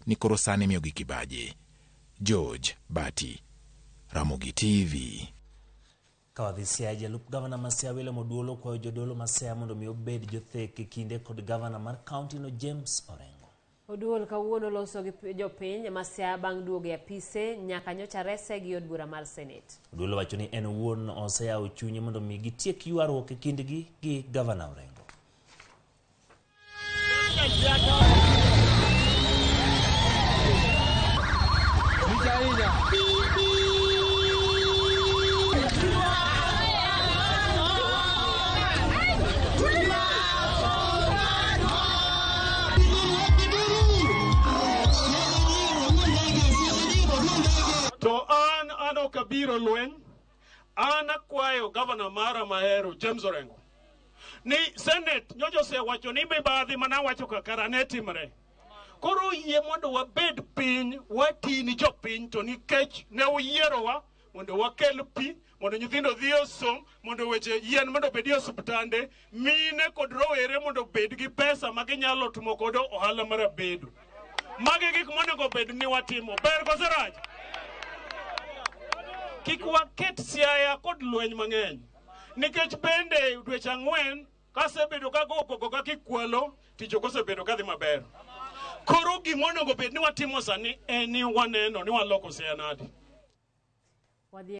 ni koro sani miyogi kibaji. George Bati, Ramogi TV. Ka wadhi Siaya, jalup gavana ma Siaya William Oduolo okwayo jodolo ma Siaya mondo mi obed jothek e kinde kod gavana mar kaunti no James Orengo. Oduol kawuono loso gi jopiny ma Siaya bang' duogo e apise nyaka nyocha rese gi od bura mar Senate. Oduolo wacho ni en owuon oseyawo chunye mondo mi gitiek ywaruok e kindgi gi gavana Orengo. To an an ok abiro lweny, an akwayo gavana mara mahero James Orengo ni Senate nyocha osewacho ni mibadhi mana wacho kakara ne timre. Koro yie mondo wabed piny wati ni jopiny to nikech ne uyierowa mondo wakel pi mondo nyithindo odhi osom mondo weche yien mondo obed e osiptande mine kod rowere mondo obed gi pesa ma ginyalo timo godo ohala mar abedo. Magi gik monego bed ni watimo. Ber kose rach? Kik waket Siaya kod lweny mang'eny. Nikech bende dweche ang'wen kasebedo kago koko ka kikwalo tich ok osebedo kadhi maber. Koro gima onego bed ni watimo sani en ni waneno ni waloko Siaya nadi. Wadhi